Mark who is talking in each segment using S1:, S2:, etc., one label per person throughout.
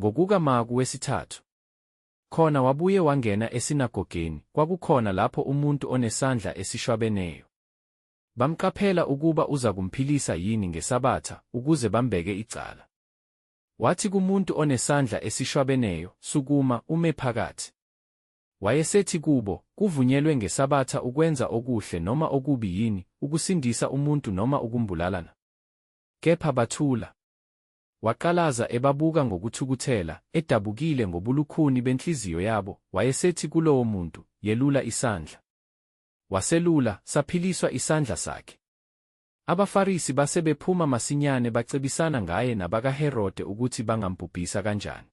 S1: Ngokuka Maku wesithathu. Khona wabuye wangena esinagogeni, kwakukhona lapho umuntu onesandla esishwabeneyo. Bamqaphela ukuba uzakumphilisa yini ngesabatha, ukuze bambeke icala. Wathi kumuntu onesandla esishwabeneyo, Sukuma, ume phakathi. Wayesethi kubo, Kuvunyelwe ngesabatha ukwenza okuhle noma okubi yini, ukusindisa umuntu noma ukumbulala na? Kepha bathula. Waqalaza ebabuka ngokuthukuthela, edabukile ngobulukhuni benhliziyo yabo, wayesethi kulowo muntu, Yelula isandla. Waselula, saphiliswa isandla sakhe. AbaFarisi base bephuma masinyane bacebisana ngaye nabakaHerode ukuthi bangambhubhisa kanjani.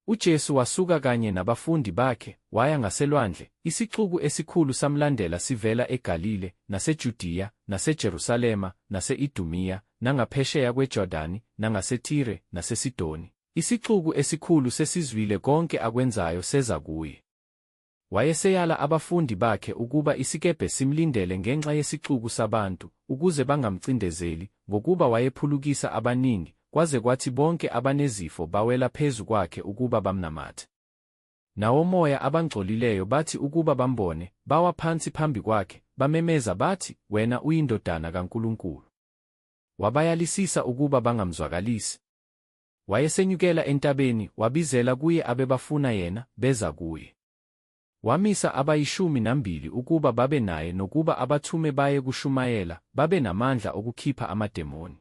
S1: UJesu wasuka kanye nabafundi bakhe, waya ngaselwandle, isixuku esikhulu samlandela sivela eGalile, naseJudiya, naseJerusalema, nase-Idumiya, nangaphesheya kweJordani, nangaseTire, naseSidoni. Isixuku esikhulu sesizwile konke akwenzayo, seza kuye. Wayeseyala abafundi bakhe ukuba isikebhe simlindele ngenxa yesixuku sabantu, ukuze bangamcindezeli, ngokuba wayephulukisa abaningi, kwaze kwathi bonke abanezifo bawela phezu kwakhe ukuba bamnamathe. Nawomoya abangcolileyo bathi ukuba bambone, bawa phansi phambi kwakhe, bamemeza bathi, Wena uyiNdodana kaNkulunkulu. Wabayalisisa ukuba bangamzwakalisi. Wayesenyukela entabeni, wabizela kuye abebafuna yena, beza kuye. Wamisa abayishumi nambili ukuba babe naye nokuba abathume baye kushumayela, babe namandla okukhipha amademoni.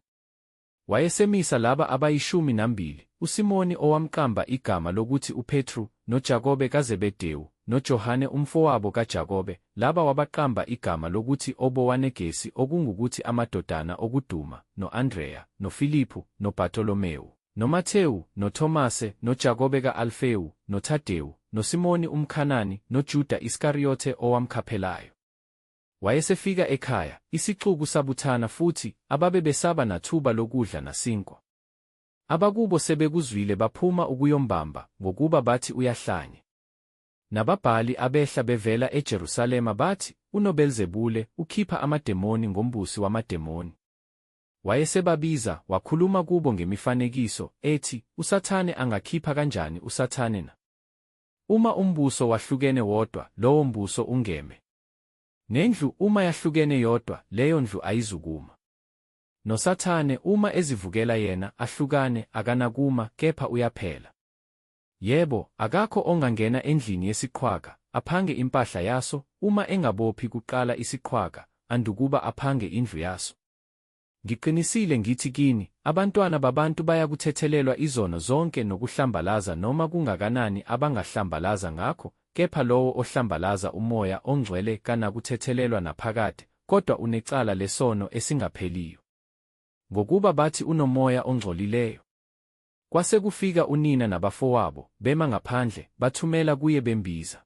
S1: Wayesemisa laba abayishumi nambili, uSimoni owamqamba igama lokuthi uPetru, noJakobe kaZebedewu, noJohane umfowabo kaJakobe, laba wabaqamba igama lokuthi oBowanegesi okungukuthi amadodana okuduma, no-Andreya, noFiliphu, noBartolomewu, noMathewu, noTomase, noJakobe ka-Alfewu, noThadewu, noSimoni umKhanani, noJuda Iskariyothe owamkhaphelayo. Wayesefika ekhaya, isixuku sabuthana futhi, ababe besaba nathuba lokudla nasinkwa. Abakubo sebekuzwile baphuma ukuyombamba, ngokuba bathi uyahlanya. Nababhali abehla bevela eJerusalema bathi, UnoBelzebule, ukhipha amademoni ngombusi wamademoni. Wayesebabiza, wakhuluma kubo ngemifanekiso, ethi, USathane angakhipha kanjani uSathane na? Uma umbuso wahlukene wodwa, lowo mbuso ungeme. Nendlu, uma yahlukene yodwa, leyo ndlu ayizukuma. NoSathane, uma ezivukela yena, ahlukane, akanakuma, kepha uyaphela. Yebo, akakho ongangena endlini yesiqhwaga, aphange impahla yaso, uma engabophi kuqala isiqhwaga, andukuba aphange indlu yaso. Ngiqinisile ngithi kini, abantwana babantu bayakuthethelelwa izono zonke nokuhlambalaza noma kungakanani abangahlambalaza ngakho, kepha lowo ohlambalaza uMoya oNgcwele kanakuthethelelwa naphakade, kodwa unecala lesono esingapheliyo. Ngokuba bathi unomoya ongcolileyo. Kwase kufika unina nabafowabo, bema ngaphandle, bathumela kuye bembiza.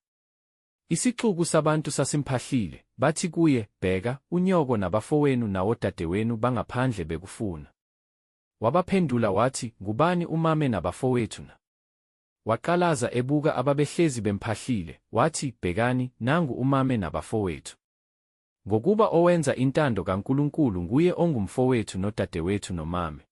S1: Isixuku sabantu sasimphahlile, bathi kuye, Bheka, unyoko nabafowenu nawodadewenu bangaphandle bekufuna. Wabaphendula wathi, Ngubani umame nabafowethu na? Waqalaza ebuka ababehlezi bemphahlile, wathi, Bhekani, nangu umame nabafowethu. Ngokuba owenza intando kaNkulunkulu nguye ongumfowethu nodadewethu nomame.